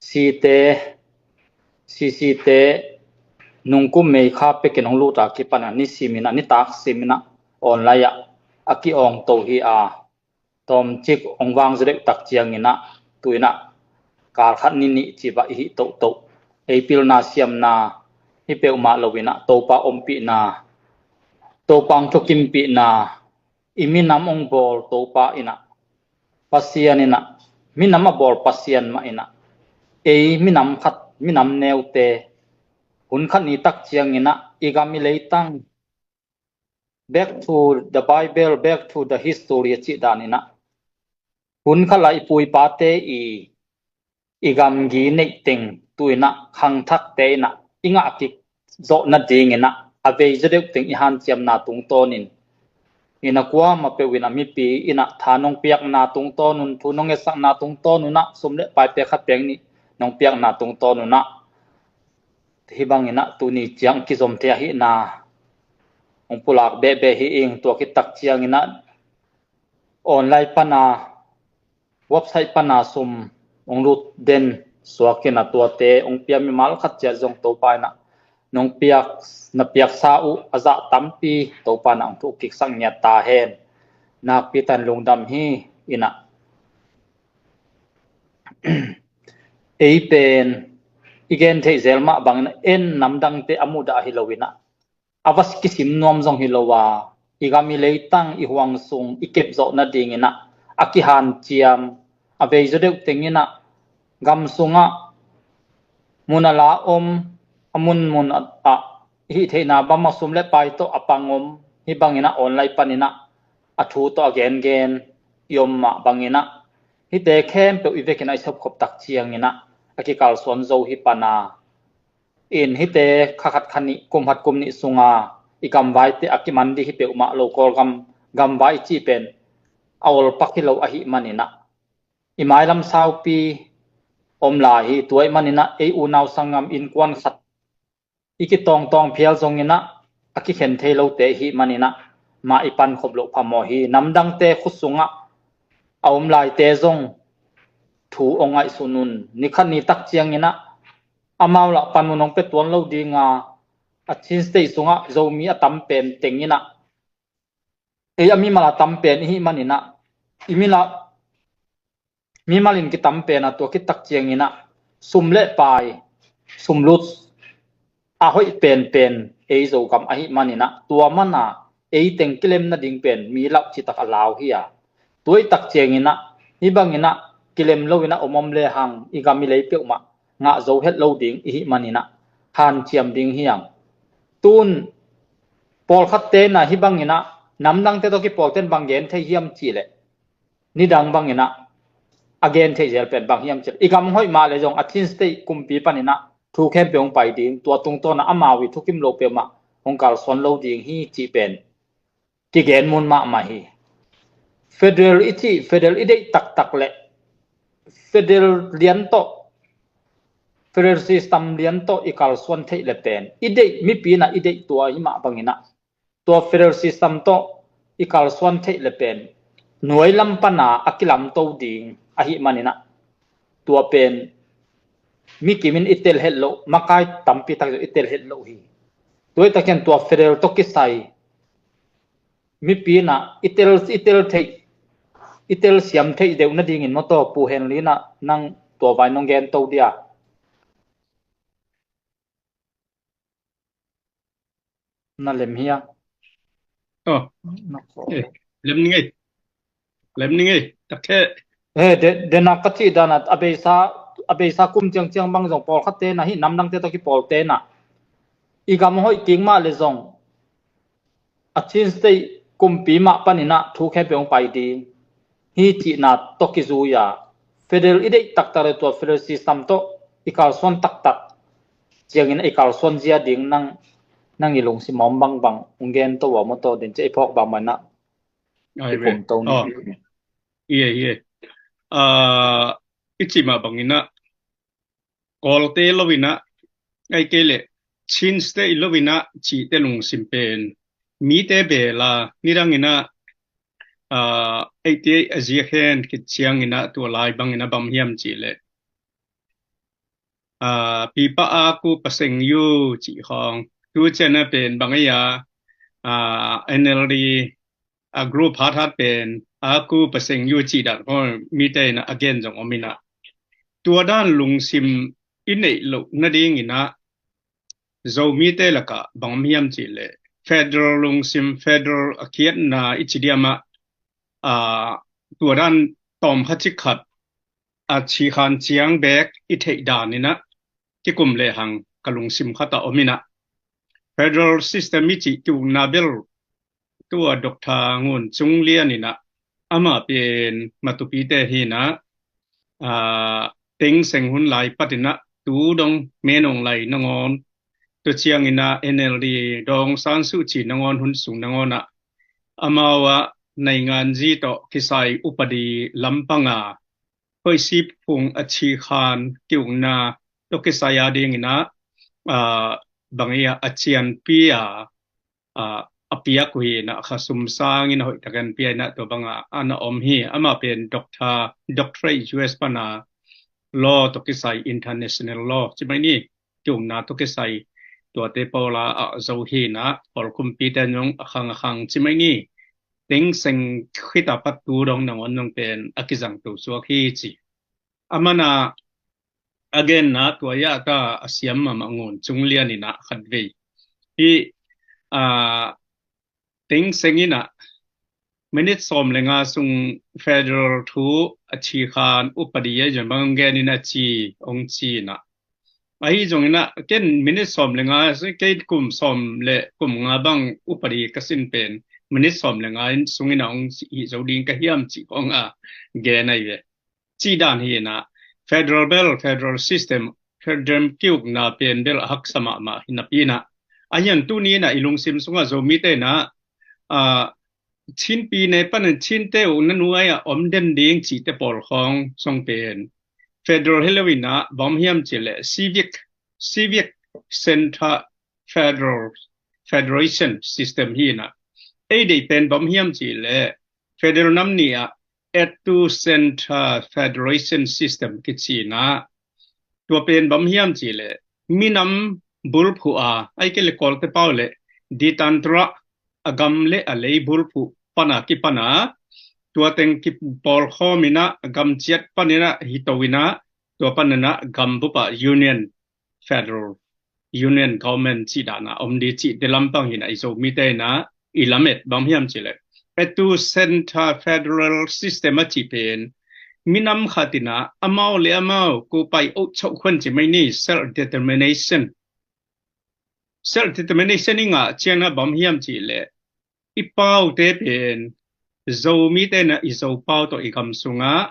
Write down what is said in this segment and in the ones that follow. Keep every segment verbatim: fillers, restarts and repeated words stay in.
site, sisite nungkum mei kha pekin hong lut a kipan a ni sim in a, ni tak sim in a, online ah a ki-awng to hi a, tawmcik hong vang zaw deuh tak ciangin a, tu in a kal khat ni nih ci bang i hih tohtoh, ei pilna siamna hi peuhmah lo in a, Topa ompihna, Topa hong thukimpihna, i minam hong bawl Topa in a, Pasian in a, minam a bawl Pasian mah in a, ei minam khat, minam neute hun khat ni tak ciangin a, i gam i leitang, back to the Bible, back to the history a cih dan in a, hun khat lai i pu i pate i, i gamgi neih teng tu in a, khangthakte in a, i ngah kik zawh nading in a, a vei zaw deuh teng i hanciamna tungtawn in, in a kuamah peuh in a, mipi in a tha nong piakna tungtawn un, thu nong etsakna tungtawn un a, sum le paite khat peng nih nong piakna tungtawn un a, hih bang in a tuni ciang kizom thei ahihna hong pulak behbeh hi ing. Tua khit tak ciangin a, online pan a, website pan a sum hong lut den suak in a, tuate hong pia mimal khat ciat zong Topa in a, nong piak, na piaksa uh a zah tampi Topa in a hong thuh kiksak ngiat ta hen. Nakpi tak in lungdam hi. In a, ei pen i gen theih zel mah bang in a, en namdangte a mudah hi lo in a, a va kisim nuam zong hi lo a, i gam i leitang, i huang sung i kep zawh nading in a, a kihanciam, a vei zaw deuh teng in a, gam sung ah mun a la om, a munmun ah, ah, i hih theihna bang mah sum le pai tawh a pang om, hih bang in a online pan in a, a thu tawh a gengen i om mah bang in a, hihte khempeuh i vek in a i sopkhop tak ciangin a, a kikalsuan zo hi pan a, in hihte kha khat kha nih, kum khat kum nih sung a i gamvaite a kiman ding hi peuhmah lo, Kawlgam gamvai i cih pen a olpak hi lo ahih man in a, i mailam saupi om lai hi. Tua ahih man in a, ei unau sanggam innkuan khat i kitawngtawng phial zong in a, a kikhen thei lote ahih man in a, mah i pankhop loh phamawh hi. Namdangte khut sung ah a om laite zong thu hong ngaihsun un. Ni khat ni tak ciangin a, amau lah panmun hong pia tuan lo ding a, a Chin State sung ah Zomi a tam pen teng in a, ei a mimal a tam pen i hih man in a, i mil a, mimal in kitam pen a, tua khit tak ciangin a, sum le pai, sum lut a hoih penpen ei Zogam ahih man in a, tua man a ei teng kilem nading pen mi lauh citak a lau hi a. Tua i tak ciangin a, hih bang in a kilem lo in a om om le hang, i gam i lei peuhmah ngah zo het lo ding i hih man in a, hanciam ding hi hang. Tun pawlkhatte in a, hih bang in a, namdangte tawh kipawlte'n bang gen thei hiam cih leh, nidang bang in a, a gen theih zel pen bang hiam cih leh, i gam hoih mah leh zong a Chin State kumpi pan in a thu khempeuh hong pai ding, tua tungtawn a amau i thukim lo peuhmah hong kalsuan lo ding hi cih pen kigen mun mahmah hi. Federal i cih, federal i deih taktak leh federal lian tawh, federal system lian tawh i kalsuan theih leh pen i deih, mipi in a i deih tua hi mah bang in a, tua federal system tawh i kalsuan theih leh pen nuai lam pan a a kilamto ding ahih man in a, tua pen mi kim in i tel het loh, makai tampi tak zong i tel het loh hi. Tua i tak ciang tua federal tawh kisai mipi in a i tel, i tel theih, i tel siam theih deuh nading in maw, tua Pu Henry in a, nang tua vai nong gen to dia? Na lem hia? Oh. Na ko. Eh, lem ning ei. Lem ning ei. Tak khe. Eh, de, de na ka cih dan a, a beisa, a beisa kum ciangciang bang zong pawlkhatte in a, hih namdangte tawh kipawlte in a, i gam hoih kik mah leh zong a Chin State kumpi mah pan in a thu khempeuh hong pai ding hi cihna tawh kizui a, federal i deih taktak leh tua federal system tawh i kalsuan taktak ciangin a i kalsuan zia ding nang, nang i lungsim a om bangbang hong gen to a maw, tua den ciang i phawk bangbang in a i pom to ni. Ie, ie. Ah, i cih mah bang in a, Kawlte lo in a, ahih kei leh Chin State lo in a cihte lungsim pen mite bel a, nidang in a, ah, eite a ziak hen khit ciangin a, tua lai bang in a bang hiam cih leh, a, pipa a ku paseng yu cih khawng. Tu ciang a pen bang ei a, a, N L D a group hathat pen a ku paseng yu cih dan khawng mite in a gen zong om in a. Tua dan lungsim i neih loh nading in a Zomite lakah bang om hiam cih leh federal lungsim, federal a kiatna i ci diam ah, a, tua dan tawm khat cik khat a cikhan ciang bek i theih dan in a kikum lehang ka lungsim khat a om in a. Federal system i cih kiukna bel tua Doctor Ngun Cung Lian in a, amah pen Matupite hi in a, a, Thein Sein hun lai pat in a tu dong Min Aung Hlaing nangawn, tua ciang in a N L D, Daw Aung San Suu Kyi nangawn hun sung nangawn ah amau a nainganzi tawh kisai upadi lampang a hoih sip phung a cikhan kiukna tawh kisai a ding in a, a, bang ei a, a cianpi a, a, a piak uh hi in a, kha sum sang in a hoih takin pia in a, tua bang a, a na om hi. Amah pen Doctor, Doctorate U S pan a law tawh kisai, international law ci mai ni, kiukna tawh kisai, tuate pawl a, a zo hi in a, pawl kumpite zong a khang a khang ci mai ni. Thein Sein khit a pat tu dong nangawn zong pen a kizang to suak hi ci. Amah in a, a genna tua ah ta a siam mahmah Ngun Cung Lian in a khat vei hi, a, Thein Sein in a minute sawm le nga sung federal thu a cikhan upadi a zon bang gen in a ci, ong ci in a. Ahi zong in a ken minute sawm le nga, kei kum sawm le kum nga bang upadi ka sin pen minute sawm le nga in sung in a ong hi zo ding ka hiam ci kong a gen ahi ve. Ci dan hi in a, federal bel, federal system, federal kiukna pen bel a haksa mahmah hi napi in a. A hian tuni in a i lungsim sungah Zomite in a, a, Chin pi ne pan in Chinte uh na nuai a om den ding cihte pawl khawng song pen federal hi lo in a, bang om hiam cih leh civic, civic center federal, federation system hi in a. Ei deih pen bang om hiam cih leh federal nam ni a, ethnocentric federation system kici in a. Tua pen bang om hiam cih leh minam bulphuh a, ahih kei leh Kawlte pau leh ditantara, a gam le a lei bulphuh pan a kipan a, tua teng kipawlkhawm in a, gam ciat pan in a hi to in a, tua pan in a gam bup a union, federal union government cih dan a om ding cihte lampang hi in a, i Zomite in a i lamet bang om hiam cih leh ethnocentric federal system a cih pen minam khat in a amau le amau kupai oh choh khuan ci mai ni, self determination. Self determination i ngah ciang a bang om hiam cih leh i paute pen Zomite in a i Zo pau tawh i gam sungah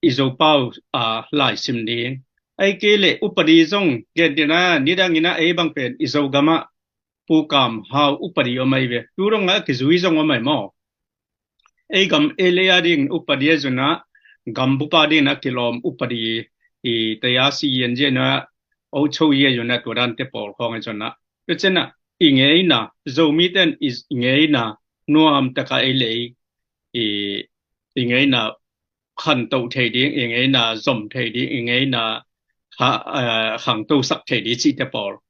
i Zo pau a laisim ding. Ahih kei leh upadi zong gen ding a, nidang in a ei bang pen i Zogam ah Pu Kam Hau upadi om ahi ve. Tu dong a kizui zong om ahi maw. Ei gam ei lei a ding upadi a zun a, gam bup a ding a kilawm upadi i taya si yen zia na, oh choh yen zun a, tua dante pawl khawng a zun a. Tua ciang a i ngeina, Zomite in i ngeina nuam taka ei lei, i, i ngeina khantoh thei ding, i ngeina zom thei ding, i ngeina ha, eh, khangtosak thei ding cihte pawl.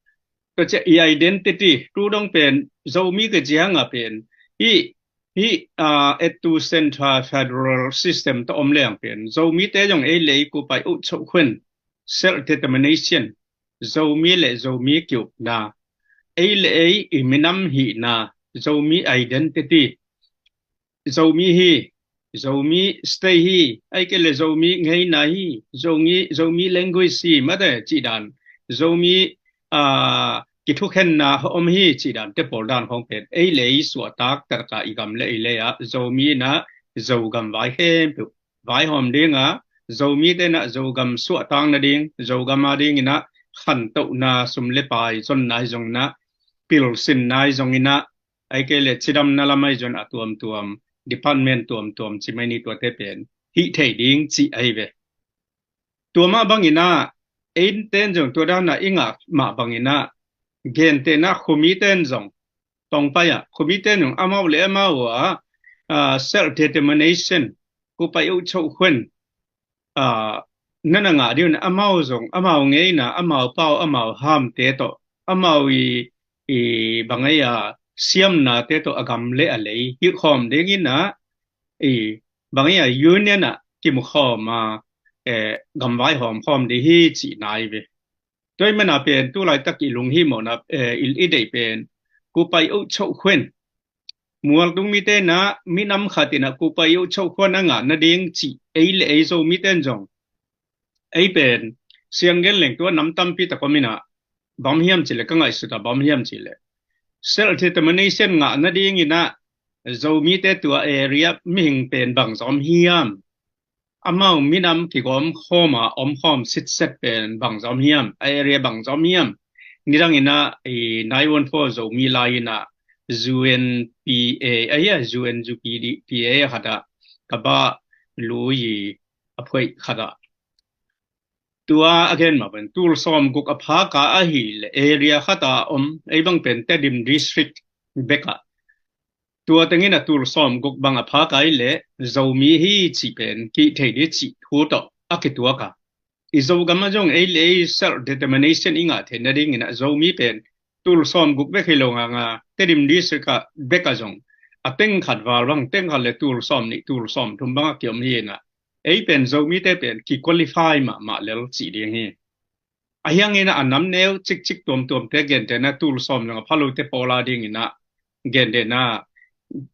Tua ciang i identity, tu dong pen Zomi ka ci hang a pen hi, hi, ah, ethnocentric federal system tawh om leng pen Zomite zong ei lei kupai uh choh khuan, self determination, Zomi le Zomi kiukna, ei le ei i minam hihna, Zomi identity, Zomi hi, Zomi state hi, ahih kei leh Zomi ngeina hi, Zomi, Zomi language hi, mate cih dan, Zomi, ah, kithukhenna om hi cih dante pawl dan khawng pen ei le ei suahtak taka i gam le ei lei a, Zomi in a Zogam vai khempeuh vaihawm ding a, Zomite in a Zogam suahtak nading, Zogam a ding in a khantohna, sum le pai zonna hi zong in a, pilsinna hi zong in a, ahih kei leh cidamna lam ahi zong a tuamtuam, department tuamtuam ci mai ni, tuate pen hih thei ding cih ahi ve. Tua mah bang in a, ei ten zong tua dan a i ngah mah bang in a, gentehna Khumite in zong tawngpai a, Khumite in zong amau le amau a, ah, self determination, kupai uh choh khuan, ah, na na ngah ding un, amau zong, amau ngeina, amau pau, amau hamte tawh, amau i, i bang ei a siamnate tawh a gam le a lei hilh khawm dingin ah, i bang ei a union ah kimu khawm a, eh, gamvai hawm khawm ding hi cih nai ve. Tua ahih manin pen tu laitak i lunghimawhna, eh, i, i deih pen kupai uh choh khuen. Mualtung mite in ah minam khat in ah kupai uh choh khuen a ngah nading cih ei le ei Zomite in zong ei pen siang gen leng tua nam tampi tak om in ah, bang hiam cih leh ka ngaihsut ah bang hiam cih leh self determination ngah nading in ah Zomite tua area mihing pen bang zom hiam, amau minam kigawm khawm a om khawm sitset pen bang zom hiam, a area bang zom hiam. Nidang in ah i nine one four Zomi lai in ah U N P A, a hi a U N U P D P A khat ah ka bah lui i a phuaih khat ah tua a gen mah pen tul sawm guk a phak a ahih leh area khat ah om, ei bang pen Tedim District bek ah tua teng in ah tul sawm guk bang a phak a ahih leh Zomi hi cih pen kihtheih ding cih thu tawh a kituak a. I Zogam ah zong ei le ei self determination i ngah theih nading in ah Zomi pen tul sawm guk bek hi lo ngang a, Tedim District ah bek ah zong a teng khat val bang, teng khat le tul sawm nih, tul sawm thum bang a kiom hi in ah, ei pen Zomite pen ki qualify mahmah lel cih ding hi. A hiang in ah a nam neu cikcik tuamtuamte gentehna tul sawm zong a pha lote pawl a ding in ah gentehna,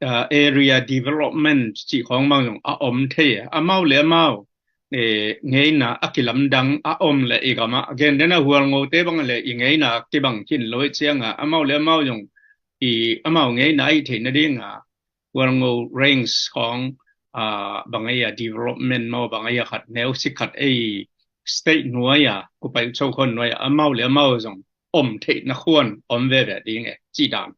ah, area development cih khawng bang zong a om thei. Amau le amau, eh, ngeina a kilamdang a om le i gam ah gentehna Hualngote bang le i ngeina kibang khin lo i ciang a, amau le amau zong i amau ngeina a i theih nading a Hualngo Range khawng, ah, bang ei a development maw, bang ei a khat neu sik khat ei state nuai a kupai uh choh khuen nuai a amau le amau zong om theihna khuen om veve ding e cih dan.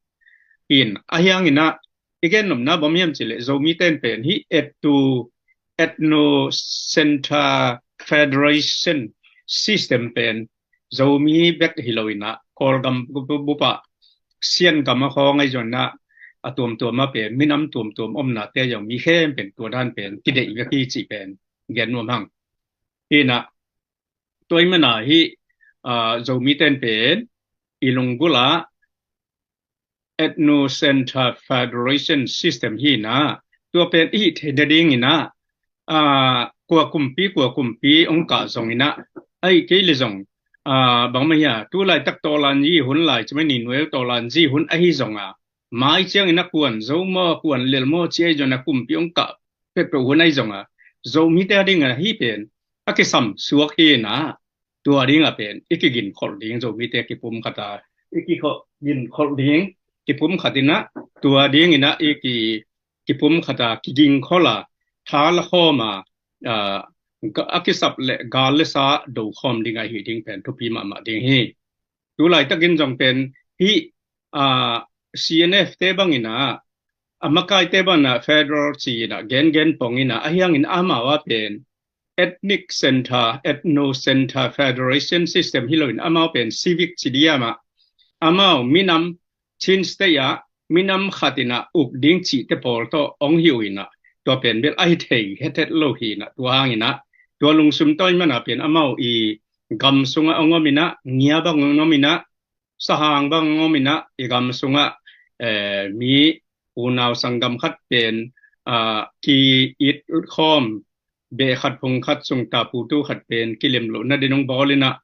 In a hiang in ah i gen nopna bang hiam cih leh Zomite in pen hih etno, ethno center federation system pen Zomi bek hi lo in ah Kawlgam bup, bup ah Siangam a khawng ahi zongin ah a tuamtuam ah pen minam tuamtuam omnate zong mi khempeuh tua dan pen kideih vek hi cih pen gen nuam hang. Hi in ah tua ahih manin hih, ah, Zomite in pen i lunggulh ah ethno center federation system hi in ah tua pen i hih theih nading in ah, ah, kua kumpi kua kumpi hong kah zong in ah, ahih kei leh zong, ah, bangmah hi a, tu laitak tawlanzi hun lai, cimai ni nuai tawlanzi hun ahi zong a, mai ciang in ah kuan zo maw, kuan lel maw ci ahi zong a kumpi hong kah peuhpeuh hun ahi zong a, Zomite a ding a hih pen a kisam suak hi in ah, tua ding a pen i kiginkholh ding, Zomite kipumkhat a i kiginkholh ding, kipumkhat in ah tua ding in ah i ki, kipumkhat a kiginkholh a, tha la khawm a, ah, a kisap le gal le sa do khawm ding a hih ding pen thupi mahmah ding hi. Tu laitakin zong pen hih, ah, C N F te bang in ah, a makaite bang in ah federal ci in ah gengen pong in ah, a hiang in amau a pen ethnic center, ethno center federation system hi lo in amau pen civic ci diam ah, amau minam Chin State ah minam khat in ah uk ding cihte pawl tawh hong hi uh in ah, tua pen bel a hi thei hethet lo hi in ah, tua hang in ah tua lungsim tawh ahih manin pen amau i gam sungah hong om in ah, ngia bang hong om in ah, sahang bang hong om in ah, i gam sungah, eh, mi unau sanggam khat pen, ah, ki-it khawm, beh khat phung khat sung taputu khat pen kilem loh nading hong bawl in ah,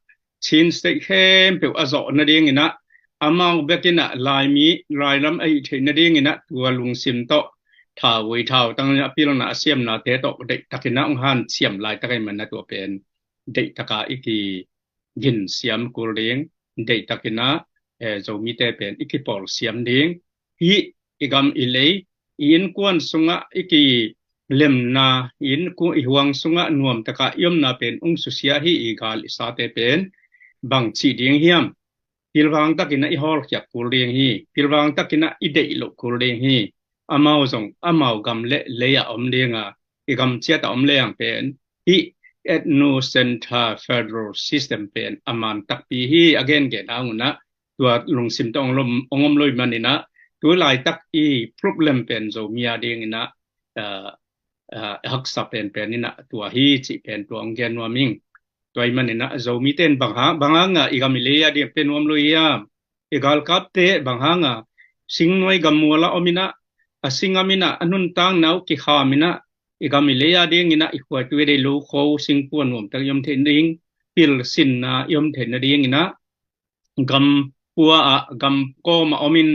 Chin State khempeuh a zawh nading in ah, amau bek in ah Laimi, Lailam a hih theih nading in ah tua lungsim tawh thauvui thautang in ah pilna a siamnate tawh deihtak in ah hong hanciam laitak ahih manin ah tua pen deihtak a i ki ginsiam kul ding, deihtak in ah, eh, Zomite pen i kipawlsiam ding. Hih i gam i lei, i innkuan sungah i kilemna, i innkuan i huang sungah nuamtak a i omna pen hong susia hi. I gal i sate pen bang cih ding hiam? Pilvang tak in ah i hawlkhiak kul ding hi. Pilvang tak in ah i deih loh kul ding hi. Amau zong amau gam le lei ah om ding a, i gam ciat ah om leng pen hih ethno center federal system pen a man takpi hi. A gengen hang un ah tua lungsim tawh hong om lo ahih manin ah tu laitak i problem pen Zomi a ding in ah, ah, ah, haksa penpen in ah tua hi cih pen tua hong gen nuam ing. Tua ahih manin ah Zomite in bang hang, bang hang a i gam i lei a ding pia nuam lo hiam? I galkapte bang hang a singnuai gammual ah om in ah, a singam in ah a nuntakna uh kikham in ah, i gam i lei a ding in ah i khuaitui a deih lo kho singkua nuamtak i om theih nading, pil sinna i om theih nading in ah, gam pua ah, gam kawm ah om in,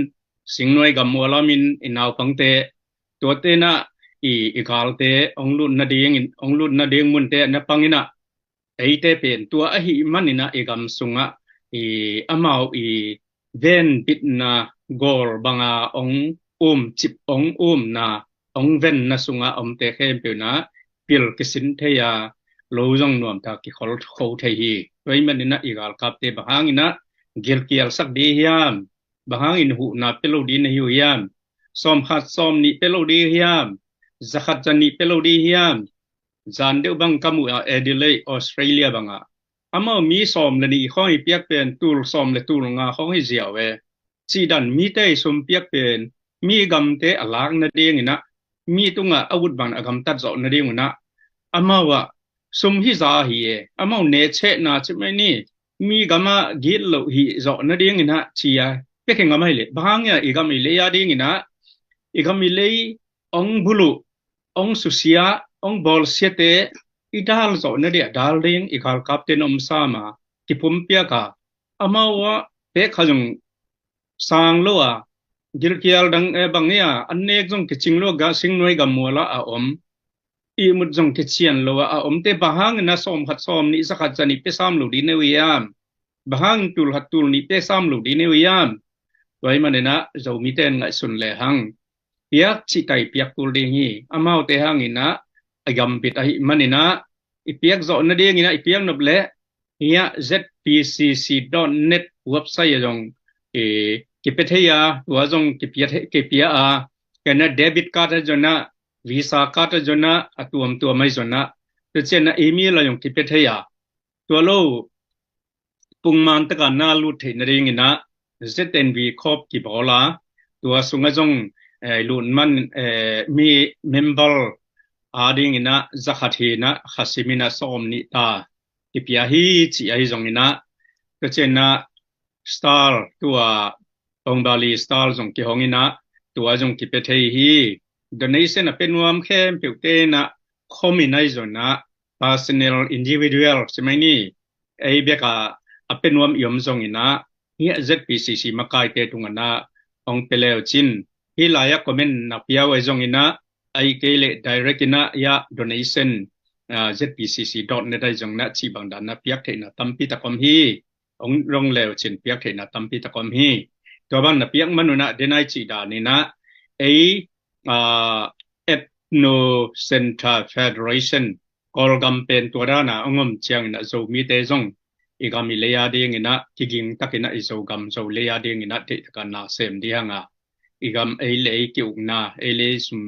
singnuai gammual ah om in i naupangte, tuate in ah i, i galte hong lut nading in, hong lut nading munte na pang in ah, eite pen tua ahih manin ah i gam sungah i, amau i venbitna gawl banga hong umcip, hong umna, hong venna sungah omte khempeuh in ah pil kisin thei a, lo zong nuamtak kikhol kho thei hi. Tua ahih manin ah i galkapte bang hangin ah gilkialsak ding hiam? Bang hangin huhna pia lo ding na hi uh hiam? Sawmkhat sawmnih pia lo ding hiam? Zakhat zanih pia lo ding hiam? Zan deuh bang ka muh ah Adelaide, Australia bangah amau mi sawm le nih khawng i piak pen tul sawm le tul nga khawng hi ziau e. Cihdan mite i sum piak pen mi gamte a lak nading in ah, mi tungah a ut bang a gamtat zawh nading un ah, amau ah sum hi za hi e, amau nehchehna ci mai ni, mi gamah gitloh hi zawh nading in ah ci a pia khe ngam ahih leh bang hang hiam? I gam i lei a ding in ah, i gam i lei hong buluh, hong susia, hong bawlsiate i dal zawh nading a dal ding i galkapte in om sam a, kipumpiak a, amau ah pek kha zong sang lo a, gilkial dang e bang e a, an nek zong kicing lo a, ga singnuai gammual ah a om, ihmut zong kician lo a, a omte bang hangin ah sawmkhat sawmnih zakhat zanih pia sam lo ding na uh hiam? Bang hangin tul khat tul nih pia sam lo ding na uh hiam? Tua ahih manin ah Zomite in ngaihsun le hang, piak cih tak i piak kul ding hi. Amaute hangin ah a gambit ahih manin ah i piak zawh nading in ah i piak nop leh hiah Z P C C dot net website ah zong, eh, kipia thei a, tua zong kipia thei, kipia a, kei na debit card ah zong ah, Visa card ah zong ah, a tuamtuam ah zong ah, tua ciang ah email ah zong kipia thei a, tua lo pungman tak a na lut theih nading in ah Z N V khawp kibawl a, tua sungah zong, eh, lut man, eh, mi member a ding in ah zakhat hi in ah kha sim in ah sawmnih ta kipia hi cih ahi zong in ah, tua ciang ah Star, tua Ong Bali Star zong kihong in ah, tua zong kipia thei hi. Donation a pia nuam khempeuhte in ah, khawm in ah ahi zong ah, personal, individual ci mai ni, ei bek a a pia nuam i om zong in ah, hiah Z P C C makaite tungah na hong pia le uh cin, hih lai ah comment na pia uh ahi zong in ah, ahih kei leh direct in ah hiah donation, ah, Z P C C dot net ah ahi zong in ah cih bang dan na piak theihna tampi tak om hi. Hong rong le uh cin piak theihna tampi tak om hi. Tua bang na piak man un ah, den ai cih dan in ah, ei, ah, Ethno Center Federation, Kawlgam pen tua dan a hong om ciang in ah Zomite zong i gam i lei a ding in ah kiging tak in ah, i Zogam Zo lei a ding in ah deih tak a na sem ding hang a, i gam ei le ei ki-ukna, ei le ei sum,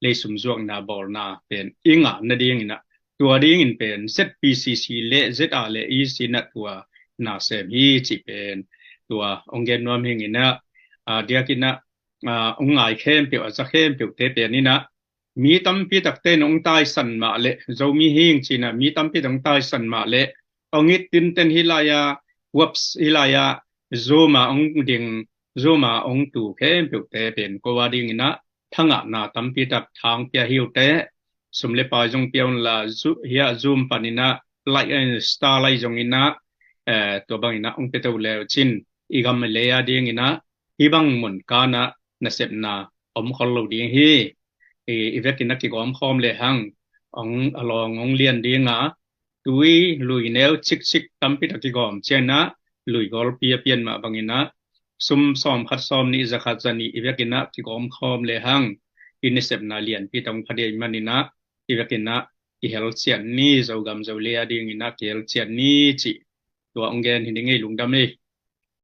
le ei sum zuakna bawlna pen i ngah nading in ah, tua ding in pen Z P C C le Z A le E C in ah tua na sem hi cih pen tua hong gen nuam hi ing in ah, ah, diak in ah, ah, hong ngai khempeuh, a za khempeuhte pen in ah, mi tampi takte in hong taisan mah leh, Zomi hi ing ci in ah mi tampi tak hong taisan mah leh, hong it tinten hih lai ah, whoops, hih lai ah Zoom ah hong ding, Zoom ah hong tu khempeuhte pen ko a ding in ah thangahna tampi tak thang pia hi uh teh, sum le pai zong pia un la, Zo-, hiah Zoom pan in ah like and star like zong in ah, eh, tua bang in ah hong pia to le uh cin, i gam i lei a ding in ah hih bang mun kan ah nasepna om khol lo ding hi. I, i vek in ah kigawm khawm le hang, hong, a lawng hong lian ding a, tui lui neu cikcik tampi tak kigawm ciang in ah, lui gawlpi a pian mah bang in ah, sum sawmkhat sawmnih zakhat zanih i vek in ah kigawm khawm le hang, i nasepna lianpi tak hong pha ding ahih man in ah, i vek in ah kihel ciat ni, Zogam Zo lei a ding in ah kihel ciat ni cih tua hong gen hi ing ei. Lungdam ei.